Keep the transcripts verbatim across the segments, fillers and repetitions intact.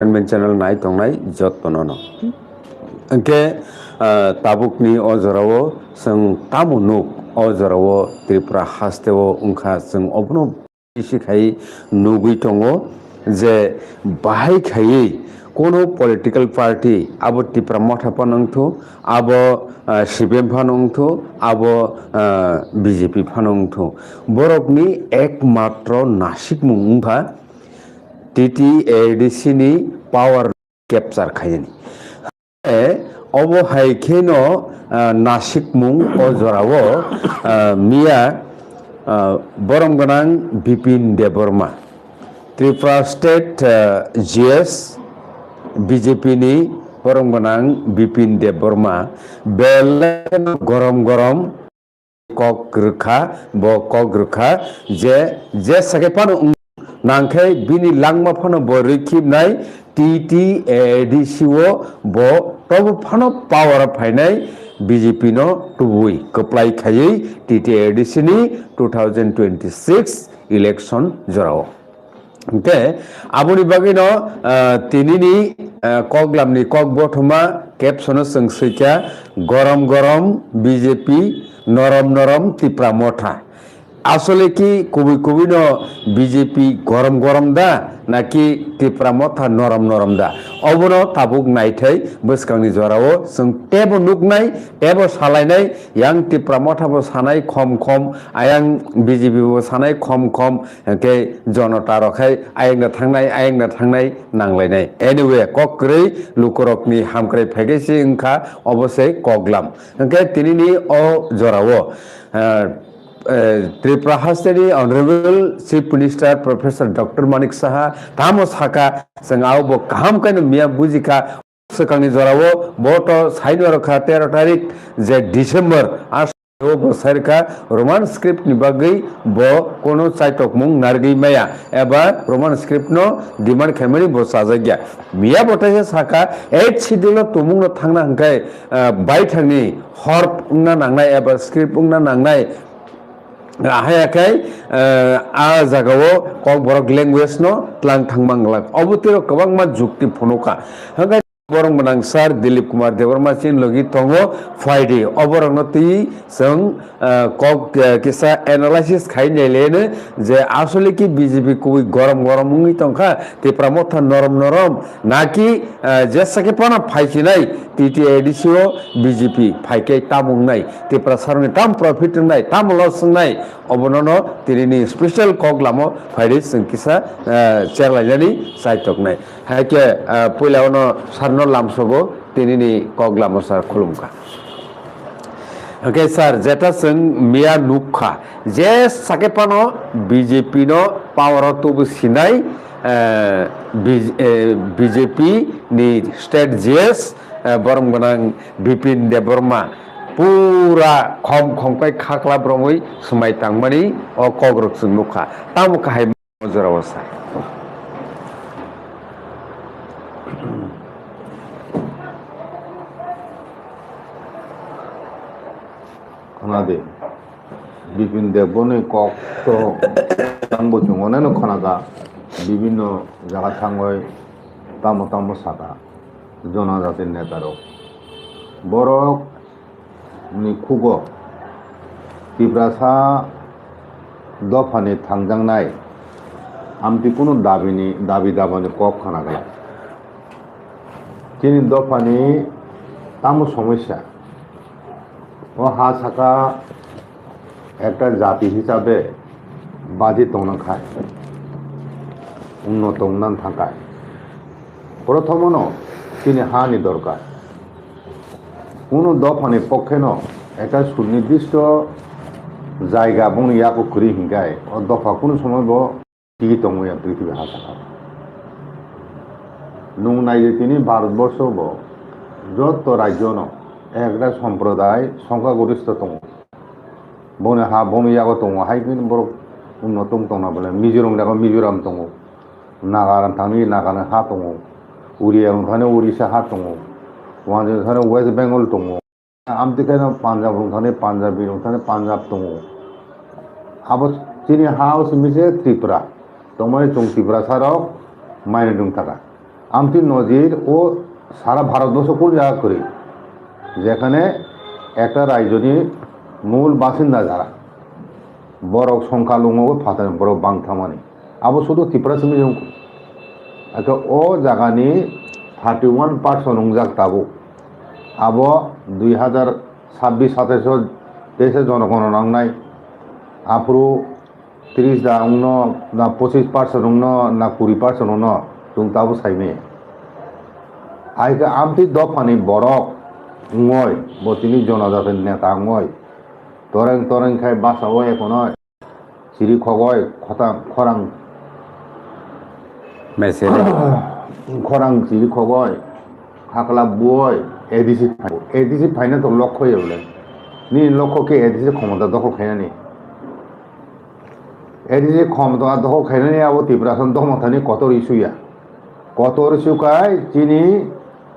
Entertainment channel nai tongnai jottono no. Hwnkhe, ah, tabukni o jorao chwng tamo nuk, o jorao Tripura hasteo wngkha, chwng obono bisi khai nugwi tongo je bahai khaiwi kono political party abo Tipra Motha phano wngthu, abo, ah, C P M phano wngthu, abo, ah, B J P phano wngthu. Borokni ekmatro nasikmung wngkha T T A D C ni power capture khainani. E, obo hai kheno, ah, nasikmung o jorao, ah, miya, ah, borom gwnang Bipin Debbarma, Tripura State, ah, G S, B J P ni borom gwnang Bipin Debbarma, belai gorom gorom kok rwkha, bo kok rwkha je, je sakhe phano wng-, nangkhe bini langma phano bo rwkhibnai T T A D C o bo tobo phano power o phainai B J P no tubui kwplai khaiwi T T A D C ni two thousand twenty-six election jorao. Hwnkhe aboni bagwino, ah, tinini, ah, koklamni kok bothoma caption-o chwng swikha, "Gorom gorom B J P, norom norom Tipra Motha." Asole ki kubui kubui no B J P gorom gorom da, naki Tipra Motha norom norom da? Obono tabuk naithai bwskangni jorao chwng tebo nuknai, tebo salainai, yang Tipra Motha bo sanai khom khom, ayang B J P bo sanai khom khom, hwnkhe jonota rok hai ayang da thangnai, ayang da thangnai nanglainai. Anyway, kok kwrwi lukurokni hamkrai phaikhe se wngkha obo se koklam. Hwnkhe tinini o jorao, ah, eh, Tripura hasteni Honorable Chief Minister Professor Doctor Manik Saha tamo saka, chwng abo bo kaham khe no miya bujikha. Swkangni jorao bo to saino rwkha tero tarik je December, a bo sairwkha Roman script ni bagwi bo kono chaitokmung narwgwi maya eba Roman script no demand khaimani bo chajakya. Miya bo teisa saka, eighth schedule no tumung no thangna hwnkhe, ah, baithangni hor wngna nangnai eba script wngna nangnai. Ahai khe, ah, a jagao Kokborok language no tlang thangma glak. Obo tiro kwbangma jukti phunukha. Hwnkhe Borok gwnang sir Dilip Kumar Debbarma chini logi tongo, phaidi oborokno twi chwng, ah, kok, ah, kisa analysis khai naileno je asole ki B J P kubui gorom gorom wngwi tongkha, Tipra Motha norom norom, naki, ah, jesa khe phano phaisinai T T A D C o B J P phaikhe tamo wngnai, Tiprasarokni tamo profit wngnai, tamo loss wngnai, obonono tinini special kok lamo phaidi chwng kisa, ah, cherlainani chaitoknai. Hai khe, ah, puila ono sarno lamsogo tinini kok lamo sir khulumkha. Hwnkhe sir, jeta chwng miya nukha, je sakhe phano B J P no power o tubu sinai, eh, B-, eh, B J P ni state G S, eh, borom gwnang Bipin Debbarma pura khom khom khai khakla bromwi swmai tangmani o kokrok chwng nukha. Tamo kahai O jorao sa. Khwnadi, Bipin Debbarmani kok to tangbo chwng oneno khwnakha, bibinno jaga thangwi tamo tamo sakha, jonajati netarok. Borok ni khugo Tiprasa dophani thangjaknai amtwi kunu dabini, dabi dabani kok khna glak. Chini dophani tamo somosya? O ha saka ekta jati hisabe baji tongna khai, unnoto wngna thangkha. Prothomono chini hani dorkar. Kunu dophani pokheno ekta sunirdisto jaiga bongni yago kwrwi hinkhai, o dopha kunu somoibo tigi tongmaya prithibi ha saka. Nwng naidi tini Bharatborsho bo joto rajyono ekta somproday songkhagoristo tongo. Bongni ha bongni yago tongo, hai khe borok unnoto wng tongna bole Mizoram jaga Mizoram tongo, Naga thani Naga ha tongo, Oriya thani Orissa ha tongo, Wanjwi thani West Bengal tongo. Amtwi khe no Punjab rok thani Punjabi rok thani Punjab tongo. Abo chini ha o simi se Tripura. Tongmani chwng Tiprasa rok mai rwng thaka. Amtwi nojir o sara Bharatborsho kul jaga kwrwi, jekhane ekta raijoni mul basinda jara borok songkha lungmogwi phatar borok bang thangmani, abo sudu Tripura simi wngkha. Ake o jagani thirty one percent wngjak tabuk, abo dui hazar sabbish satais o tese jonogono nangnai, aphuru tris da wngno na pochis percent wngno na kuri percent wngno chwng tabo saimaya. Hai khe amtwi dophani borok wngoi bo tini jonojati neta wngoi toreng toreng khai basa o ekono chiri khogoi khotang khorang Mesele. Khorang chiri khogoi hakla buoi A D C phai. A D C phaina to lokho ya bole. Nini lokho khe A D C khomota dokhol khainani. A D C khomota dokhol khainani abo Tiprasa dokhol thani kotor issue ya. Kotor issue kai chini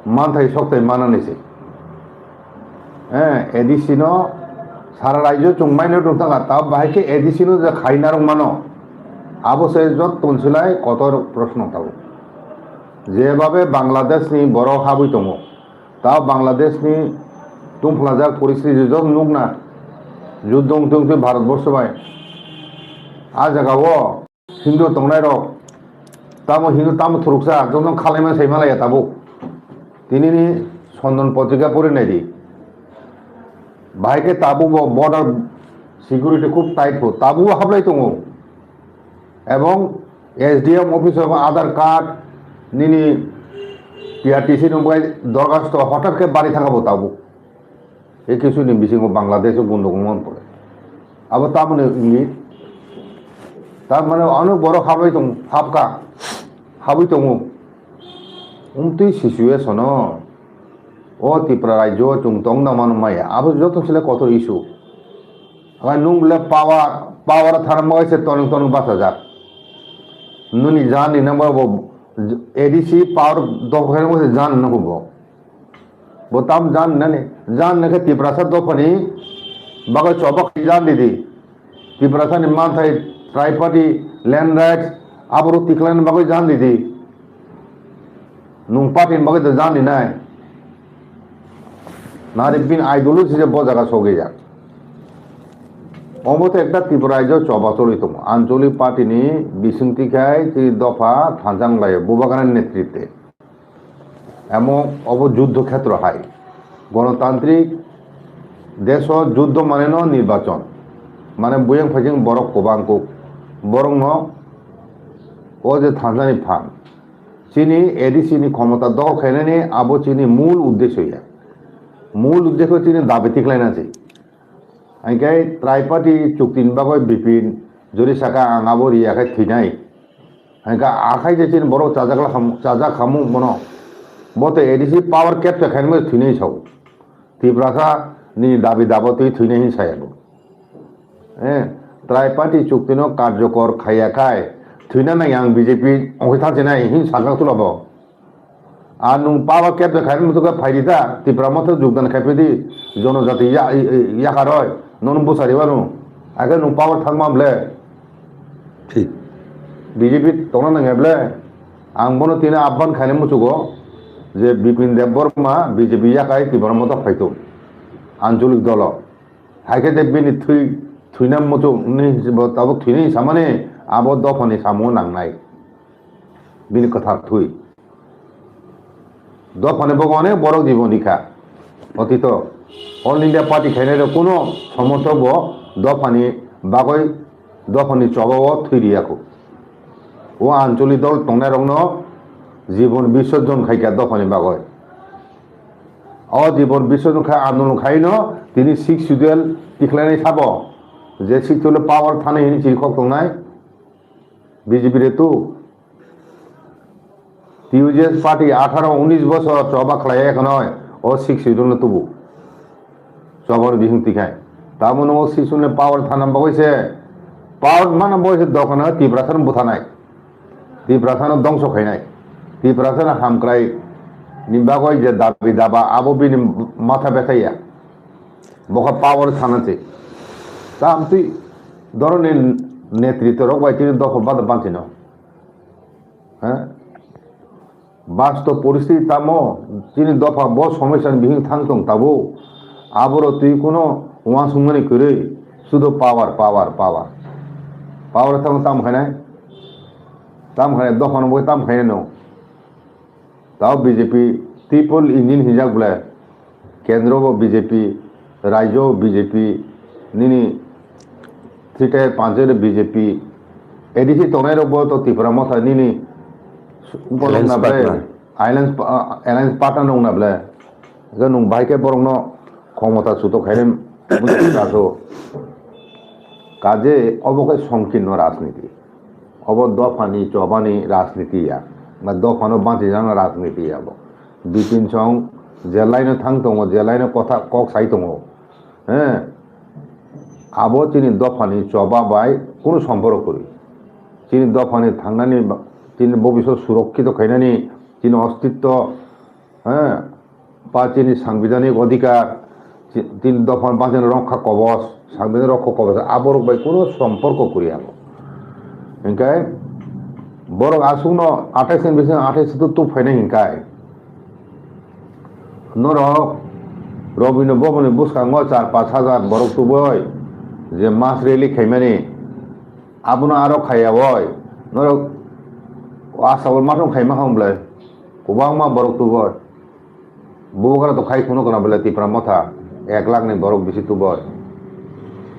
manthai soktai manani se. Eh, A D C no sara raijyo chwng maino tong thangkha, ta bahai khe A D C no je khai narwk mano, abo se jotto silai kotor proshno tabuk. Jebabe Bangladesh ni borok habwi tongo, ta Bangladesh ni tungphlajak poristhiti jot nukna, juddo wngtwi wngtwi Bharatborsho bai. A jaga o Hindu tongnai rok, tamo Hindu tamo thuruksa, jotno khalaima sai malaya tabuk. Tini ni Sondon Potrika pori nai di. Bahai khe tabuk bo border security khub tight kho, tabuk bo hablai tongo. Ebong S D M office o Aadhaar card, nini P R T C ni bai dorkhasto hotat khe bari thangkha bo tabuk. E kisu ni bisingo Bangladesh o gundogol man pore. Abo tamoni wngwi, tar mane onek borok habwi tong, habka, habwi tongo. Umtwi situation o, o Tripura rajyo o chwng tong da mano maya. Abo joto sile kotor issue. Aba nung bole power, power thana mo se tonung tonung basa jak. Nuni jan ni number bo A D C power dok khe mo se jan na bo. Bo tam jan nani, jan nake Tiprasa dophani bagwi choba khai jan didi. Tiprasa ni manthai, triparty, land rights, aboro tiklani bagwi jan didi. Nung party ni bagwi da jan dinai. Nari bin ideology je bo jaga sogwi jak. Omo to ekta Tripura rajyo choba choli tongo. Anchalik party ni bisingtwi khai tei dopha thansa wnglaio Bubagrani netritwe. Emo obo juddho khetro hai. Gonotantrik deso juddho mane no nirbachon. Mane buyang phaijing borok kwbang kuk. Borok no o je thansa ni phan. Chini A D C ni khomota dokhol khainani abo chini mul uddesho ya. Mul uddesho chini dabi tiklaina se. Hingke triparty chukti ni bagwi Bipin jori saka ang abo riya khe thwinai. Hingke akhai je chini borok chajak la kham-, chajak khamu bono. Bo to A D C power capture khainai thwinai sao. Tiprasa ni dabi dabo twi thwinai hin saya bo. Eh, triparty chukti no karjokor khaiya khai thwina nai ang B J P ongkhai thansinai hin sakang tula bo. A nung power capture khaina muchukha phaidi ta, Tipra Motha jogdan khaiphaidi, jonojati ya-, yakaroi, nono bwsari wano. Akhe nung power thangma ble. Thik. B J P tongna nangya ble. Ang bono tini abban khaina muchugo, je Bipin Debbarma B J P yakai Tipra Motha phaito. Anchalik dolo. Haikhe de bini thwi, thwina muchuk ni bo tabuk thwini samani abo dophani samungo nangnai. Bini kwthar thwi. Dophani bagwi onek borok jibon rikha. Otito All India Party khainai rok kuno somorthok bo dophani bagwi dophani choba o thwi riya kho. O ancholi dol tongnai rokno jibon bisorjon khaikha dophani bagwi. O jibon bisorjon khai andolon khaino tini six schedule tikhlainai sabo je six schedule power thani hini chirikhok tongnai. B J P re tu. T U J S party atharo unis bosor choba khlai ekhono o six schedule no tubu. Choba ni bising tikhai. Tamo no o six schedule power thana bagwi se. Power mana bagwi se dokana Tiprasa no buthanai. Tiprasa no dongso khainai. Tiprasa no hamkrai ni bagwi je dabi daba abo bini matha bethaiya. Bokha power thana se. Tamtwi doroni netritwa rok bai tini dokhol bada bansino. Ha? Bastob poristiti tamo, chini dopha bo somosya ni bising thang tong tabuk. Aboro twi kuno uansukmani kwrwi, sudo power, power, power. Power thang tam khainai, tam khainai, dopha no bo tam khainai no. Tao B J P triple engine hinjak ble, kendro bo B J P, rajyo bo B J P, nini three tier panchayat bo B J P, A D C tongnai rok bo to Tipra Motha nini upo Alliance nokna ble, partner. Alliance pa-, alliance partner nokna ble. Je nwng bahai khe borok no khomota chuto khainai muchung kaso. Kaje obo khe songkirno rajniti. Obo dophani chobani rajniti ya, ba dophano bachijana rajniti ya bo. Bipin Chong je line o thang tongo, je line o kotha kok sai tongo, he, abo chini dophani choba bai kunu somporok kwrwi. Chini dophani thangnani ba, chini bobiswt surokkito khainani, chini ostitto, he, ba chini sangbidanik odhikar, chi-, tin dopha ba chini rokha kobos, sangbidanik rokha kobos, aborok bai kuno somporko kwrwi abo. Hinkhe borok aswkno athais ni bising athais tu tu phainai hinkhe norok Robindra Bhavan ni bwskango char panch hajar borok tubui je mass rally khaimani, abono aro khaiya oi norok Asabol mathung khaima hwn bwlai kwbangma borok tubui. Bubagra to khai khunu kana bole Tipra Motha ek lakh ni borok bisi tuboi.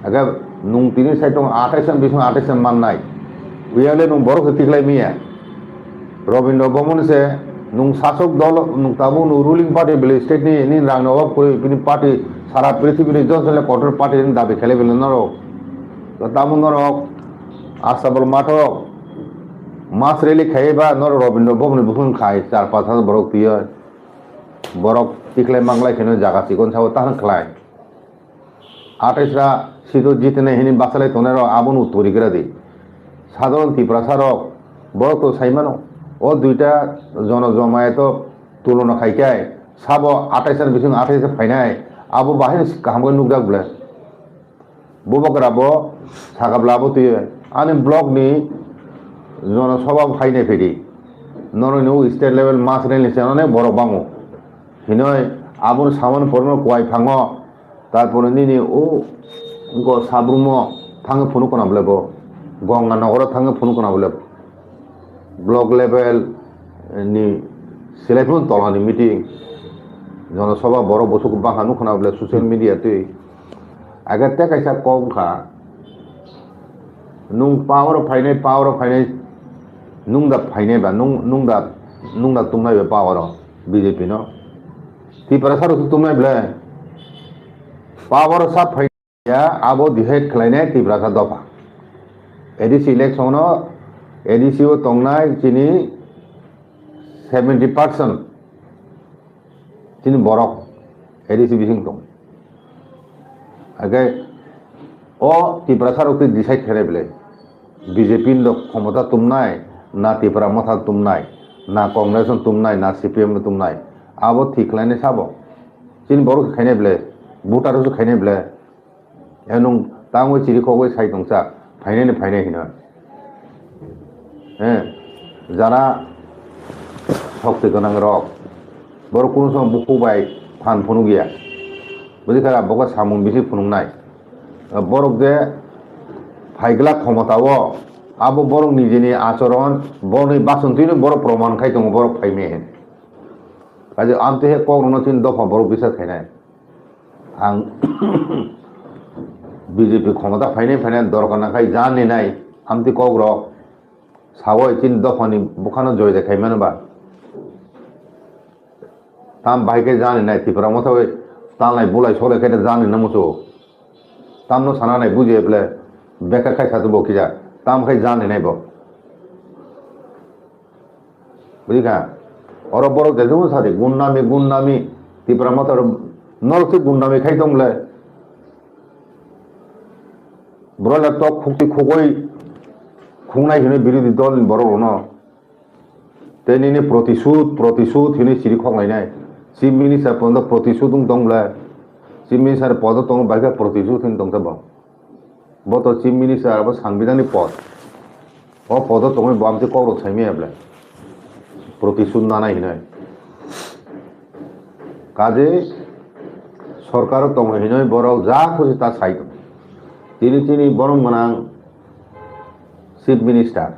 Aga nung tini sai tong athais san bising athais san mannai. Uyale nung borok se tiklai miya. Robindra Bhavan se nung sasok dol nung tabuk nung ruling party bele state ni, ni rang no obab kuri bini party sara prithibi ni jon sale kotor party ni dabi khelai bele norok. To tabuk norok Asabol mathok mass rally khai ba norok Robindra Bhavan ni bukhung khai char panch hajar borok tiyoi. Borok tikhlai manglai kheno jaga chikon sao tahang khlai. Athais ra sito jitene hini basalai tongnai rok abono uttori gra di. Sadharon Tiprasa rok borok to sai mano. O duita jono jomayato tulona khai kai sabo athais ra bising athais ra phainai abo bahai kaham khe nukjak bwle. Bubagra bo sakabla bo twi ani block ni jono soba bo phainai phidi. Noroni o state level mass rally ni channel borok bango. Hinoi aboni samani porono kuai phango. Tarpore nini o go sabrumo thangwi phunuk kana bole bo. Ganga nogoro thangwi phunuk kana bole. Block level ni selai phano tolani meeting, jono soba borok bosok bangkha nukho na bole social media twi. Aga tei kaisa kok wngkha, nung power o phainai, power o phainai, nung da phainai ba, nung, nung da, nung da tumnai ba power o B J P no. Tiprasa rok tumnai bole power o sa phai. Ya, abo divide khlainai Tiprasa dopha. A D C election no A D C o tongnai chini seventy percent chini borok A D C bising tong. Age o Tiprasa rok twi decide khlai bele B J P no khomota tumnai, na Tipra Motha tumnai, na Congress no tumnai, na C P M no tumnai. Abo thik khlainai sabo. Chini borok khainai bele, voter rok khainai bele. Enung tangwi chiri kogwi sai tongsa, phainai ni phainai hino. He, jara sokti gwnang rok, borok kunu somo bukhuk bai phan phunuk ya. Bujikha, bo khe samung bisi phunuknai. Borok je phaigla khomota o, abo borok nijini achoron, borokni basontwino borok proman khai tongo, borok phaime hin. Kaje amtwi he kok rwno chini dopha borok bisa khainai. Ang B J P khomota phainai phainai dorkar nangkhai jan ninai amtwi kok rok sawai chini dophani bukhano joy de khaimano ba. Tam bahai khe jan ninai Tipra Motha bai tanlai bulai solai khe jan ninai muchungo. Tamno sana nai buji eple bekha khai satu bo kija tam khai jan ninai bo. Bujikha? Oro borok jesumo sadi, gundami, gundami, Tipra Motha rok norok se gundami khai tong le. Borok le tok khukti khugoi khungnai hino birodhi dol ni borok rokno. Tei nini protisud, protisud hino siri khok lainai. Chief Minister pondo protisud wng tong le. Chief Minister podo tongo bai khe protisud hino tong tebo. Bo to Chief Minister abo Sangbidanni pod. O podo tongwi bo amtwi kok rok saimaya ble. protisud nanai hinoi. Kaje sorkaro tongo hinoi borok ja khusi ta sai tongo. Tini tini borom gwnang Chief Minister.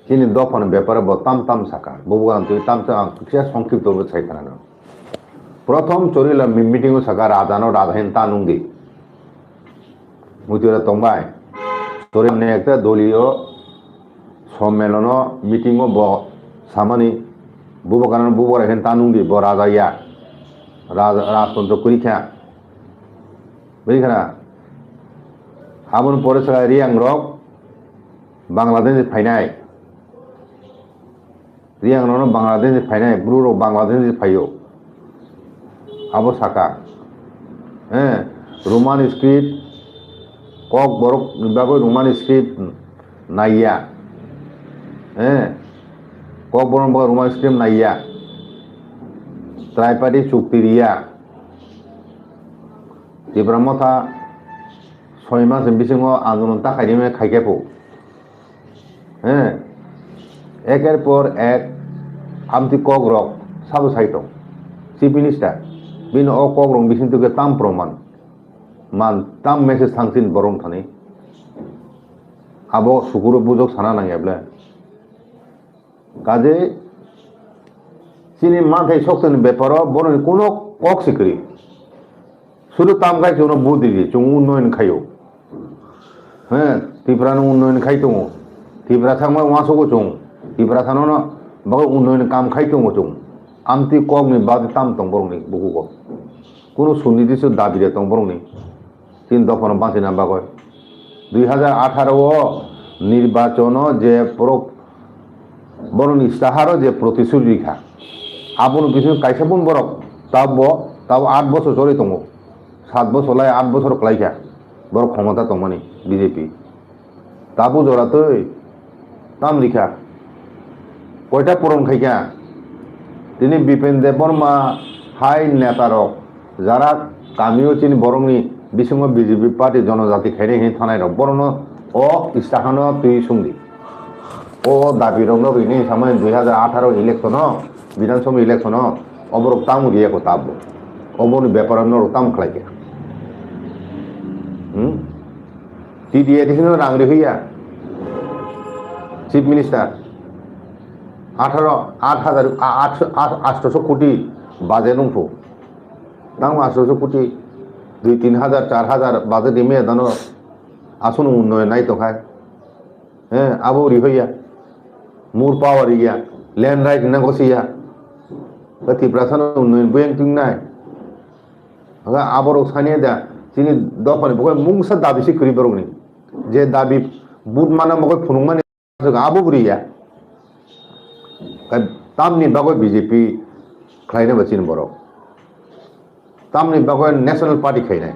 Chini dophani bepare bo tam tam saka. Bubugrang twi tam tam ang kisa songkipto bo sai khana. Prothom Chorila mi-, meeting o saka raja no raja hin ta nungdi. Mutira tongbai. Chorila ne ekta doliyo sommelono meeting o bo samani Bubugrang Bubugrang hin ta nungdi bo raja ya. Raja, rajtontro kuri kha. Bui khana. Aboni pore saka Riyang rok Bangladesh ni phainai. Riyang rok no Bangladesh ni phainai, Bru rok Bangladesh ni phaio. Abo saka. Eh, Roman script, kok borok ni bagwi Roman script naiya. Eh, kok borok ni bagwi Roman script naiya. Triparty chukti riya. Tipra Motha soi mas ni bisingo andolon ta khaidi me khaikhe pho. He, eker por ek amtwi kok rok sabo sai tong. Chief Minister, bini o kok rok bising twi tam proman, man tam message thangsin borok thani. Abo sukuro bujok sana nangya ble. Kaje chini manthai soktoni beparo boroni kuno kok sikri. Sudu tam khai chwngno budi di, chwng unnoyon khaio. He, Tipra no unnoyon khai tongo. Tipra thangma wansukgo chwng. Tipra thano no bagwi unnoyon kam khai tongo chwng. Amtwi kok ni badi tam tong borok ni bukugo. Kuno suni disu dabi de tong borok ni. Tin dophano bachina bagwi. Dui hajar atharo o nirbachono je pro-, borokni istaharo je protishuti rikha, aboni bising kaisa bun borok tabo, tabo aat bochor choli tongo, saat bochor lai aat bochor kwlaikha borok khomota tongmani B J P. Tabuk jora twi tam rikha. Koita puron khaikha? Tini Bipen Debbarma hai neta rok jara kamio chini borokni bisingo B J P party jonojati khainai hinwi thanai rok borokno o istahano twi sungdi. O dabi rokno rini samani dui hajar atharo election o, Bidhan Sabha election o, oborok tamo riya ko tabuk. Oboni beparo norok tamo khlaikha? Hmm? T D A D C no rang rihwi ya. Chief Minister, atharo, aat hajar, a-, aat, aat, aatso koti budget wngkhu. Tamo aatso koti, dui tin hajar, char hajar budget rime dano aswk unnoyon nai tongkhai. Eh, abo rihwi ya. More power ya. Land right na gosi ya. Ba Tiprasa no unnoyon buyang tingnai. Aga aborok sani da, chini dophani bagwi mungsa dabi se kwrwi borokni. Je dabi but mana bagwi phunukmani abo bwrwi ya. Tamni bagwi B J P khlaina ba chini borok. Tamni bagwi National Party khainai.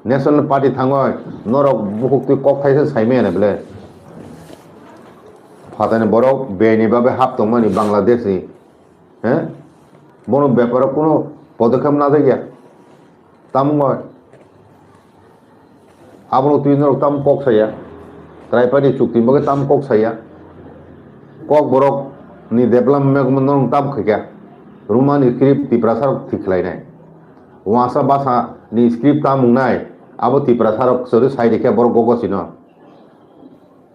National Party thangwi norok bukhuk twi kok thaisa saimaya na bwle. Phatani borok beni bagwi hap tongmani Bangladesh ni. He? Bono beparo kuno podokhep najak ya. Tamo wngo? Abono twi norok tamo kok saya. Triparty chukti bagwi tamo kok saya. Kok borok ni development norok tamo khaikha. Roman script Tiprasa rok thik khlainai. Wangsa basa ni script tamo wngnai. Abo Tiprasa rok chwrwi sai rikha borok gogo sino.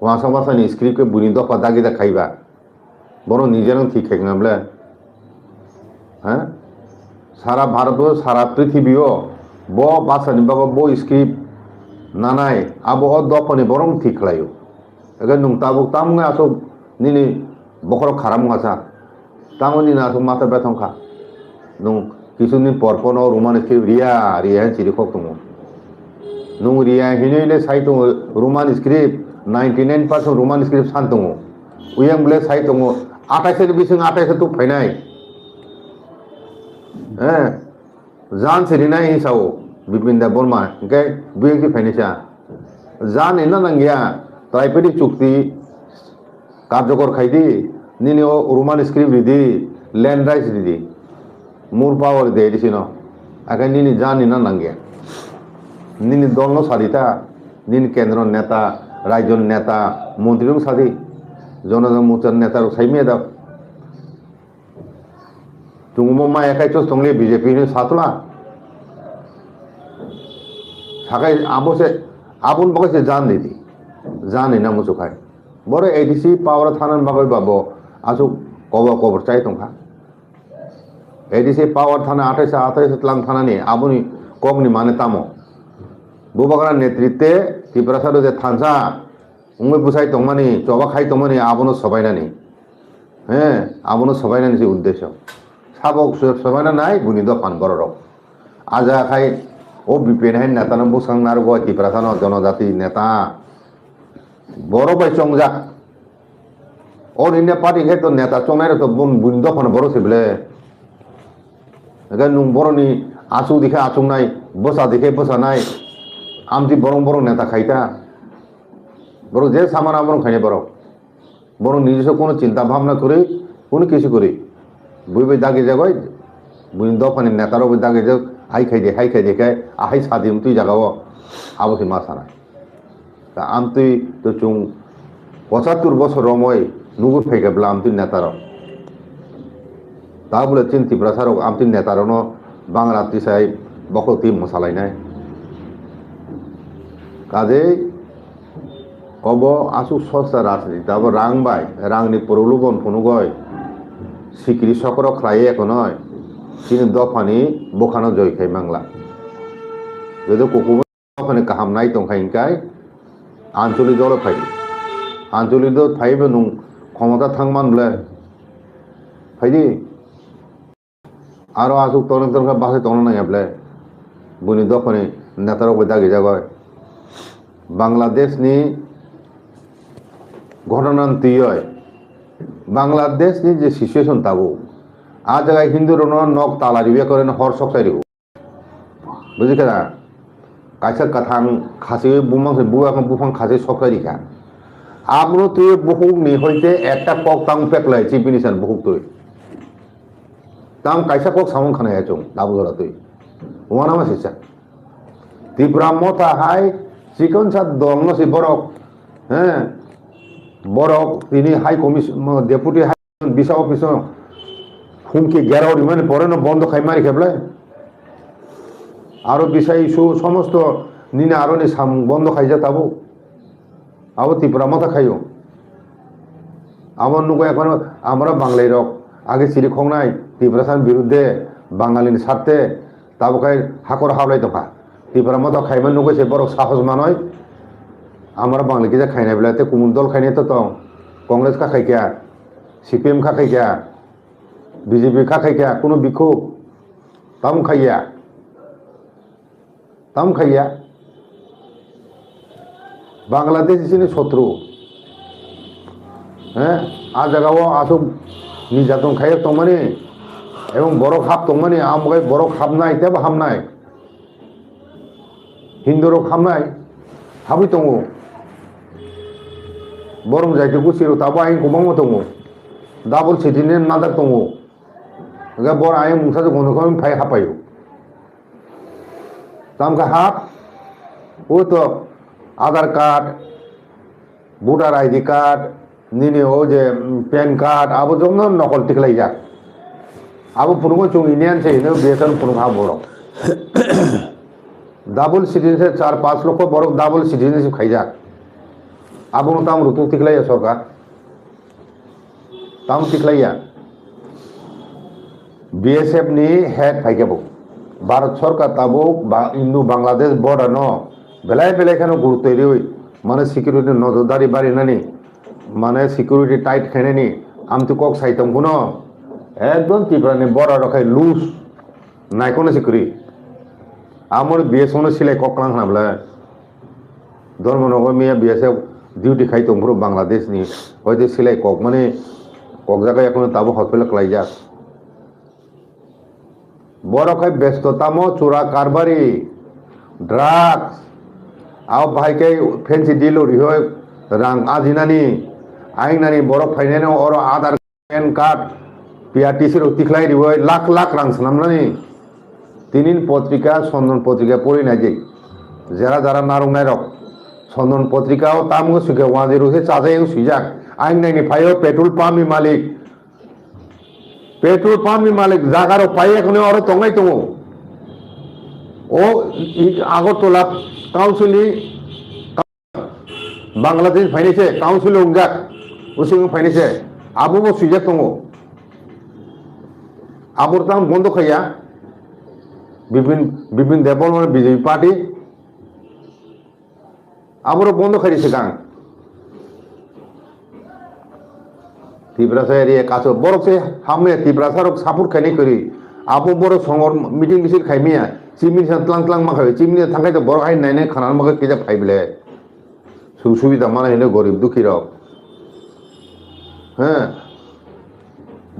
Wangsa basa ni script khe buini dopha dagi da khaiba. Bono nijeno thik khai khna ble. Ha? Sara Bharat o, sara prithibi o bo basa ni bago bo script nanai, abo o dophani borom thik khlaio. Ege nwng tabuk tamo wngwi aswk nini bokhorok kharam wngkha sa. Tamo nini aswk mata bethong kha. Nwng kisu din por pono Roman script riya, riya hin chiri khok tongo. Nwng riya hinwi le sai tongo Roman script, ninety nine percent Roman script san tongo. Uyang bwle sai tongo, athais ni bising athais tuk phainai. Eh, jan se rinai hin sao, Bipin Debbarma, hingke buyang ti phainai sa. Jan ina nangya, Triparty chukti, karjokor khaidi, nini o Roman script ridi, land rights ridi. More power de edi sino. Ake nini jani na nangya. Nini dol no sadi ta, nini kendro neta, rajyo neta, montri rok sadi. Jona Jona Morcha neta rok sai meda. Chwng omo maya khai chos tongli B J P ni satla. Sakai abo se, aboni bagwi se jan ridi. Jan rina muchuk khai. Boro A D C power thanani bagwi ba bo aswk kobor kobor chai tongkha. A D C power thana athai sa, athai sa tlang thanani aboni kokni mane tamo? Bubagra netritwe Tiprasa rok je thansa wngwi bwsai tongmani, choba khai tongmani abono sobainani. He, abono sobainani se uddesyo. Sabo so-, sobaina nai buini dophan bororok. Aja khai o B P N hai netano bwsang narwgo Tiprasano jonojati neta. Borok bai chongjak. All India Party khe to neta chongnai rok to bun-, buini dophano borok se bele. Hwnkhe nwng borokni achuk dikhe achuknai, bwsa dikhe bwsanai. Amtwi borok borok neta khai ta. Borok je samano abono khainai borok. Borok nijesa kono chinta bhabna kwrwi, kono kisu kwrwi. Bui bai dagi jagoi, buini dophani neta rok bai dagi jag, hai khai di, hai khai di khe, ahai sadi mtwi jagao, abo se ma sanai. Ta amtwi to chwng pochattor bosor romwi nugwi phaikha bwla amtwi netarok. Ta bwle chini Tiprasa rok amtwi netarokno Bangla tisai bokhok twi mwsalainai. Kajei obo aswk sosta rajniti, abo rang bai, rangni prolobon phunugoi sikiri sokro khlaiwi ekonoi chini dophani bwkhano joi khai mangla. Joto kukumu dophani kaham nai tongkha hinkai Ancholi dolo phai di. Ancholi dol phaibo nwng khomota thangman bwle. Phai di. Aro aswk tongna tongkha bwsai tongna nangya bwle. Buini dophani netarok bai dagi jagoi. Bangladeshni ghotona twiwi Bangladeshni je situation tabuk, a jaga Hindu rokno nok tala riwi koreno hor sok sai rwo. Buji kha na? Kaisa kwthang khasiwi bumang se buya khe buphang khasiwi sok sai rikha. Abono twiwi bukhukni hoite ekta kok tang peklai chief minister bukhuk twi. Tam kaisa kok samung khana ya chwng, abo jora twi. Wana ma sisa. Tipra Motha hai chikon sa dol no si borok, he, borok tini High Commission, mo, Deputy High Commission, bisa office o humki gerao rimani pore no bondo khai mari kheble. Aro bisa issue somosto nini aro ni samung bondo khaijak tabuk. Abo Tipra Motha khaio. Abo nugo ekhono amra Banglai rok age chiri khoknai Tiprasa ni birudde Bangali ni sarte tabo khai hakor hablai tongkha. Tipra Motha khaima nugwi se borok sahos manoi amra Bangali kisa khainai bwle tei kumun dol khainai to tong. Congress kha khaikha, C P M kha khaikha, B J P kha khaikha, kunu bikhuk tamo khaiya. Tam khaiya. Bangladesh chini sotru. He? A jaga o aswk nirjatong khaiya tongmani, ebong borok hap tongmani, amgai borok hapnai, tebo hamnai. Hindu rok hamnai, habwi tongo. Borok jaiti gusi rok tabo ayang kwbangma tongo. Double citizen nadar tongo. Hwnkhe bor ayang mungsa se gono khe phai hapaio. Tamkha hap, o to Aadhaar card, voter I D card, nini o je, mm, pan card, abo jotono nokol tikhlaijak. Abo phunukgo chwng Indian se hino B S N phunuk ha borok. Double citizenship char panch lokho borok double citizenship khaijak. Abono tamo rutuk tikhlaiya sorkar. Tamo tikhlaiya. B S F ni head phaikhe bo. Bharat sorkar tabuk ba-, Indo Bangladesh border no belai belai kheno gurutwi riwi mane security nojordari barinani mane security tight khainani amtwi kok sai tong phano ekdom Tripura ni border rok khai loose. Naikokno se kwrwi. Amoni B S F no silai kok klang khna bwle. Dharmanagar miya B S F duty khai tong phuru Bangladesh ni. Hoite silai kokmani kokjak ya kono tabuk hospital kwlaijak. Borok khai besto tamo chura karbari, drugs, abo bahai khe fancy deal rihoi rang ajinani, aingnani borok phainani oro adar pan card, P R T C rok tikhlai riwi lakh lakh rang swnamnani. Tinin potrika, Sondon potrika pori naidi. Jera jara narwknairok. Sondon potrika o tamo swikhe wanjwi rwkhe chajai wng swijak. Ang naini phaio petrol pump ni malik. Petrol pump ni malik jaga rok pai ya kono oro tongnai tongo. O i-, Agartala council ni Bangladesh phainai se, council o wngjak, using phainai se, abo bo swijak tongo. Abo tang bondo khaiya, Bipin, Bipin Debbarma B J P party, abo rok bondo khairi swkang. Tiprasa area kaso borok se hamya Tiprasa rok support khainai kwrwi. Abo borok songor meeting misil khaimaya, chimni sa tlang tlang ma khai, chimni thangkhai to borok hai nainai khana ma khe kisa phai bele. Suk subida mana hino gorib dukhi rok. He.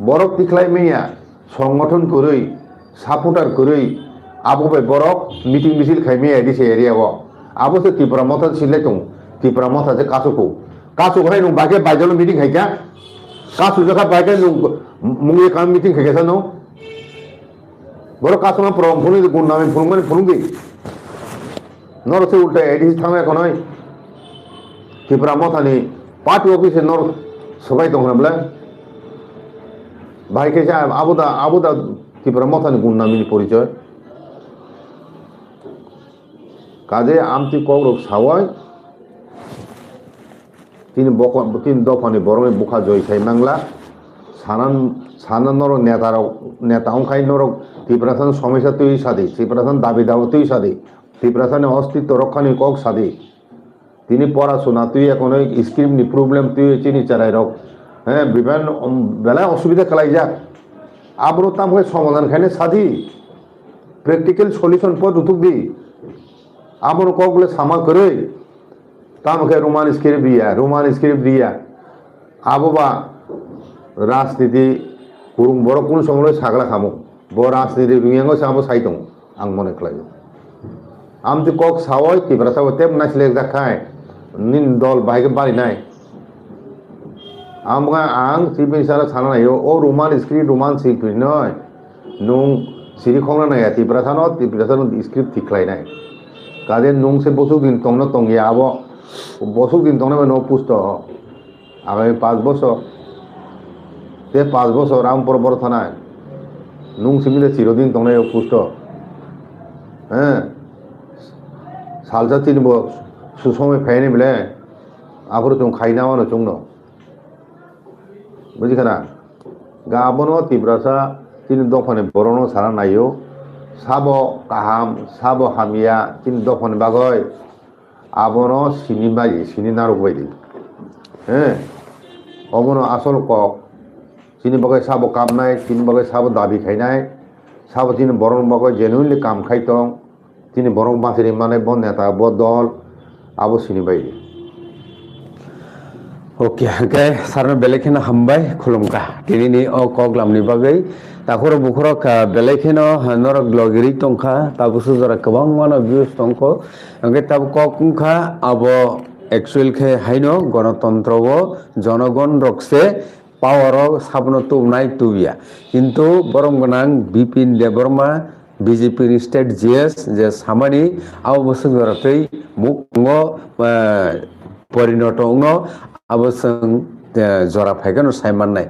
Borok tikhlai manya, songgothon kwrwi, supporter kwrwi, abo bai borok meeting misil khai manya dise area o. Abo se Tipra Motha sinlai tongo. Tipra Motha se kasu ko. Kasu khai nung bai khe bai jalo meeting khai kha. Kasu jakha bai khe nung mungwi kam meeting khai kha no. Borok kasuma prom phunuk di, gundami phunukmani phunuk di. Norok se ulta A D C thangwi konoi Tipra Mothani party office norok swbai tong hwnba le. Bahai khe se abo da, abo da Tipra Mothani gundamini porichoi. Kaje amtwi kokrok sawai. Tini bokon, tini dophani borokni bwkha joi khai mangla. Sanan, sanan norok neta rok, neta wngkhai norok Tiprasani somosya twi sadi, Tiprasani dabi dawa twi sadi, Tiprasani ostitto rokhani kok sadi. Tini pora suna twi ekonoi script ni problem twi chini cherai rok. He, biban, um, belai osubida kalaijak. Abro tamkhe somadan khaine sadi. Practical solution po dutuk di. Abono kok le sama kwrwi. Tamo khe Roman script riya, Roman script riya. Abo ba rajniti kurung borok kunu somoi sakla khamu. Bo rajniti rungyango se abo sai tongo, ang mone khlaio. Amtwi kok sawoi Tiprasa bo tep naislek jak khai, nini dol bahai khe barinai. Amo ang chibini sara sana naio, o Roman script, Roman script noi. Nung siri khongna naiya Tiprasano, Tiprasano script thik khlainai. Kaje nung se bosuk din tongno tongya abo, bosuk din tongna bai no pusto. Agami pas bosor, te pas bosor ang boro boro thanai. Nung simi de chirodin tongnai o pusto. He. Salsa chini bo susomai phaini bile. Aphuru chwng khaina wano chwngno. Buji khana? Ga abono Tiprasa chini dophani borokno sana naio. Sabo kaham, sabo hamya chini dophani bagwi. Abono sini bai, sini narwk bai di. He? Obono asol kok. Chini bagwi sabo kamnai, chini bagwi sabo dabi khainai, sabo chini borokni bagwi genuinely kam khai tong. Chini borok bachiri manai bo neta, bo dol, abo sini bai di. Okay, hwnkhe sarno belai kheno hambai, khulumkha. Tinini o koklamni bagwi takhoro bukhorok, ah, belai kheno, ah, norok logirwi tongkha, tabukhe jora kwbangmano views tongkho. Hwnkhe tabuk kok wngkha abo actual khe haino gonotontro o jonogon rok se power o sabono tubunai tubya. Kintu borom gwnang Bipin Debbarma B J P ni state G S je samani abo bwswk jora twi mukung o, eh, porinoto wngno abo chwng, eh, jora phaikhe no sai mannai.